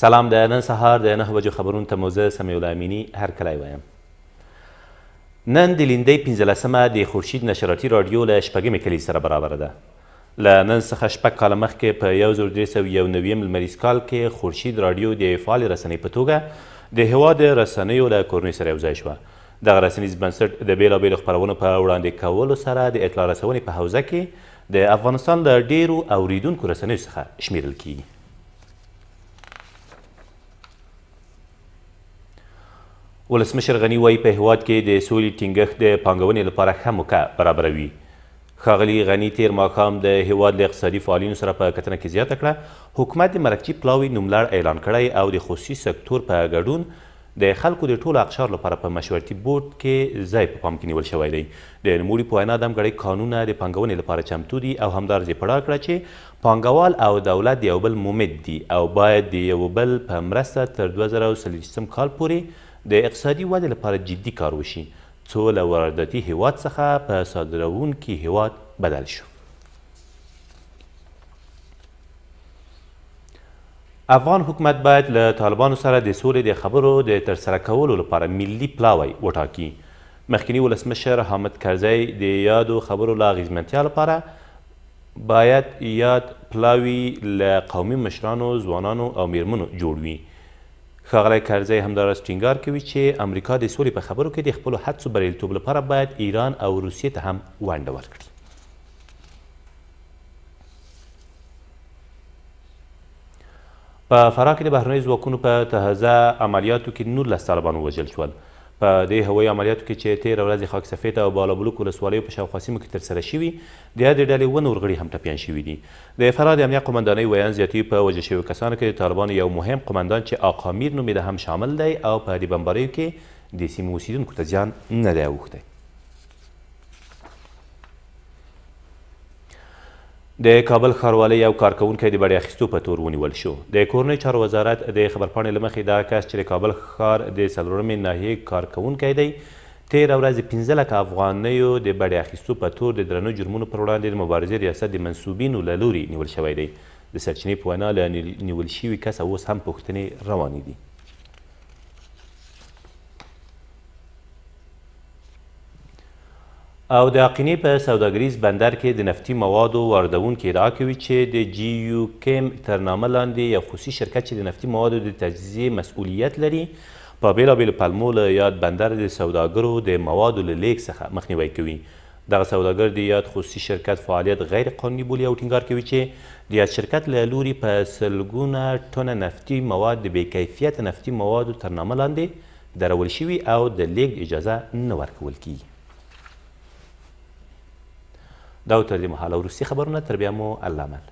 سلام د نن سهار د 9 بجو خبرونو ته مو زه سمیع الله امیني هرکلی وایم. نن د لیندۍ 15مه د خورشید نشراتي راډیو له شپږمې کلیزې سره برابره ده. له نن څخه شپږ کاله مخکې په 1391 لمریز کال کې خورشید راډیو د یوې فعالې رسنۍ په توګه د هېواد د رسنیو له کورنۍ سره یوځای شوه. دغه رسنیز بنسټ د بېلابېلو خپرونو په وړاندې کولو سره د اطلاع رسونې په حوزه کې د افغانستان له ډېرو اورېدونکو رسنیو څخه شمېرل کېږي. ولسمشر غني وايي، په هېواد کې د سولې ټینګښت د پانګونې لپاره ښه موکه برابروي. ښاغلي غني تېر ماښام د هېواد له اقتصادي فعالینو سره په کتنه کې زیاته کړه، حکومت د مرکچي پلاوي نوملړ اعلان کړی او د خصوصي سکتور په ګډون د خلکو د ټولو اقشار لپاره په مشورتي بورډ کې ځای په پام کې نیول شوی دی. د نوموړي په وینا دمګړۍ کانونه د پانګونې لپاره چمتو دي او همداراز یې په ډاګه کړه چې پانګوال او دولت د یو بل ممد دي او باید د یو بل په مرسته تر 2024 کال پورې د اقتصادي ودې لپاره جدي کار وشي څو له وارداتي هېواد څخه په صادروونکي هېواد بدل شو. افغان حکومت باید له طالبانو سره د سولې د خبرو د ترسره کولو لپاره ملي پلاوی وټاکي. مخکیني ولسمشر حامد کرزی د یادو خبرو لا اغېزمنتیا لپاره باید یاد پلاوی له قومي مشرانو، ځوانانو او مېرمنو جوړ وي. ښاغلی کرزی همداراز ټینګار کوي چې امریکا د سولې په خبرو کې د خپلو هڅو بریالیتوب لپاره باید ایران او روسیې ته هم ونډه ورکړي. په فراه کې د بهرنیو ځواکونو په تازه عملیاتو کې 19 طالبان ووژل شول. په دې هوایي عملیاتو کې چې تېره ورځ د خاک سفید او بالابلوک ولسوالیو په شاوخوا سیمو کې ترسره شوي، د یادې ډلې اووه نور غړي هم ټپیان شوي دي. د فراه د امنیه قومندانۍ ویاند زیاتوي، په وژل شویو کسانو کې د طالبانو یو مهم قومندان چې آقا میر نومېده هم شامل دی او په دې بمباریو کې د سیمې اوسېدونکو ته زیان نه دی اوښتی. د کابل ښاروالۍ یو کارکوونکی د بډې اخیستو په تور ونیول شو. د کورنیو چارو وزارت د خبرپاڼې له مخې دغه کس چې د کابل ښار د څلورمې ناحیې کارکوونکی دی، تېره ورځ د 5 لکه افغانیو د بډې اخیستو په تور د درنو جرمونو پر وړاندې د مبارزې ریاست د منسوبینو له لوري نیول شوی دی. د سرچینې په وینا له نیول شوي کسه اوس هم پوښتنې روانې دي. او د آقینې په سوداګریز بندر کې د نفتي موادو واردوونکي ادعا کوي چې د جي یو کیم تر نامه لاندې یو خصوصي شرکت چې د نفتي موادو د تجزیې مسؤلیت لري په بېلابېلو پلمو له یاد بندر د سوداګرو د موادو له لېږد څخه مخنیوی کوي. دغه سوداګر د یاد خصوصي شرکت فعالیت غیر قانوني بولي او ټینګار کوي چې د یاد شرکت له لوري په سلګونه ټنه نفتي مواد د بې کیفیته نفتي موادو تر نامه لاندې درول شوي او د لېږد اجازه نه ورکول کېږي. دا و تر دې مهاله وروستي خبرونه، تر بیا مو الله مل.